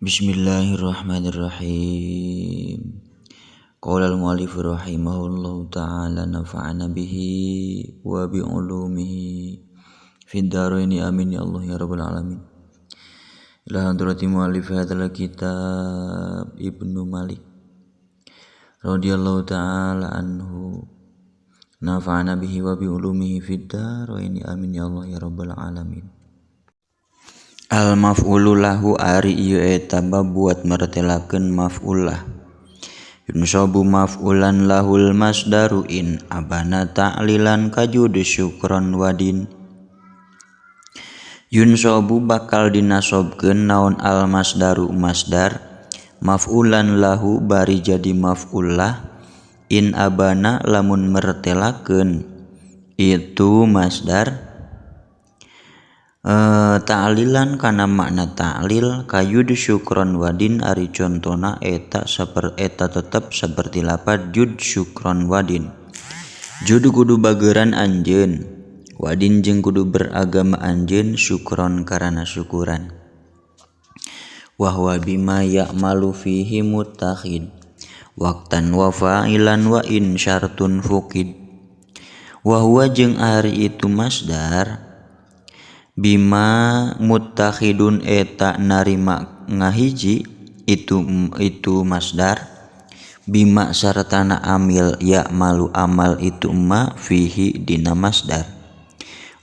Bismillahirrahmanirrahim. Qala al-mu'allif rahimahullahu ta'ala nafa'ana bihi wa bi ulumihi fid dharaini amin ya Allah ya rabbal alamin. Ila hadrati mu'allif hadzal kitab Ibnu Malik radhiyallahu ta'ala anhu nafa'ana bihi wa bi ulumihi fid dharaini amin ya Allah ya rabbal alamin. Al maf'ulu lahu ari ieu eta babuat martelakeun maf'ulah. Yunsabu maf'ulan lahul masdaru in abana ta'lilan kajud syukron wadin. Yunsabu bakal dinasobkeun naon al masdaru masdar maf'ulan lahu bari jadi maf'ulah in abana lamun mertelakeun itu masdar ta'lilan kana makna ta'lil kayud syukron wadin ari contona eta eta tetep seperti lapad jud syukron wadin. Jud kudu bageran anjeun, wadin jeung kudu beragama anjeun syukron karana syukuran. Wa huwa bima ya'malu fihi muttakhid waqtan wa fa'ilan wa in syartun fuqid. Wa huwa jeung ari itu masdar bima muttakhidun eta narima ngahiji itu masdar bima sartana amil ya malu amal itu ma fihi dina masdar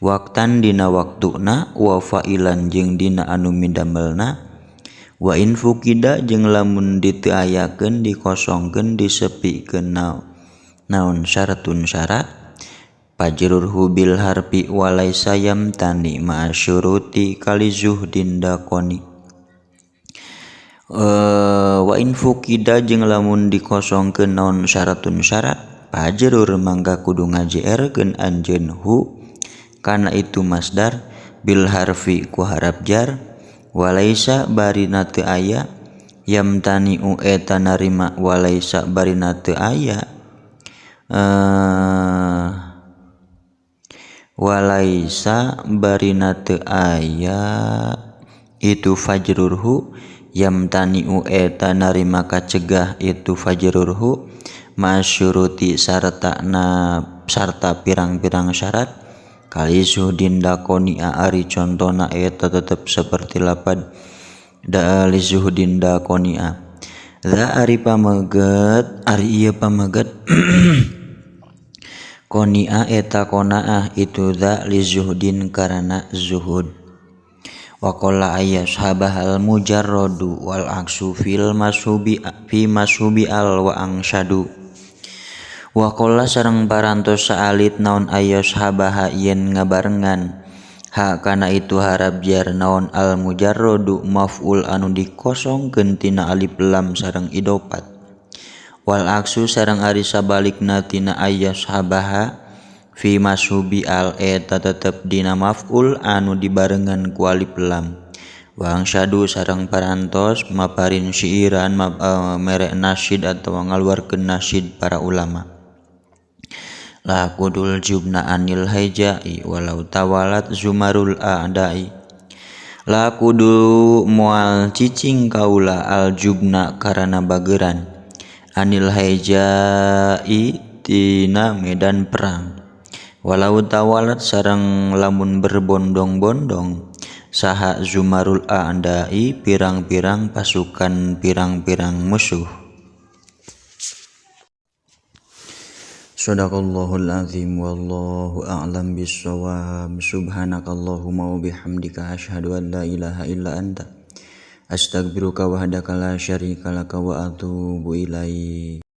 waqtan dina waktuna wa fa'ilan jeung dina anu midamelna wa in fuqida jeung lamun diteu ayakeun dikosongkeun disepikeun naon syaratun syarat pajrurhu bil harfi walaisa yamtani ma'asyuruti kali zuhdin dakoni. Wa in fuqida jeung lamun dikosongkeun naon syaratun syarat pajrur mangga kudu ngajerkeun anjeun hu kana itu masdar bil harfi ku harap jar walaisa barina teu aya yamtani u eta narima walaisa barina teu aya walaisa barina teu aya itu fajrurhu yamtani'u eta narima kacegah itu fajrurhu masyuruti sarta na sarta pirang-pirang syarat kali zuhdin dakonia ari contona eta tetep seperti lapad da li zuhdin dakonia za ari pameget ari ieu pameget konia eta konaah itu dza li zuhdin karana zuhud. Wa qala ayyashabahal mujarradu wal aksu fil mashubi fi mashubi al wa angsyadu. Wa qala sareng parantos saalit naon ayyashabaha yen ngabarengan ha kana itu harap jar naon al mujarradu maf'ul anu dikosongkeun tina alif lam sareng idofat wal aksu sareng ari sabalikna tina ayyashabaha fi mashubi al eta tetep dina maf'ul anu dibarengan ku alif lam wa angsyadu sareng parantos maparin syiiran mere nasyid atawa ngaluarkeun nasyid para ulama. La kudul jubna anil haijai walau tawalat zumarul a'dai. La kudu moal cicing kaula al jubna karana bageran anil haijai tina medan perang walau tawalat sareng lamun berbondong-bondong saha zumarul a'dai pirang-pirang pasukan pirang-pirang musuh. Shadaqallahul azim wallahu a'lam bissawab. Subhanakallahumma wa bihamdika asyhadu an la ilaha illa anta astaghfiruka wahdaka la syarika laka wa atubu ilaik.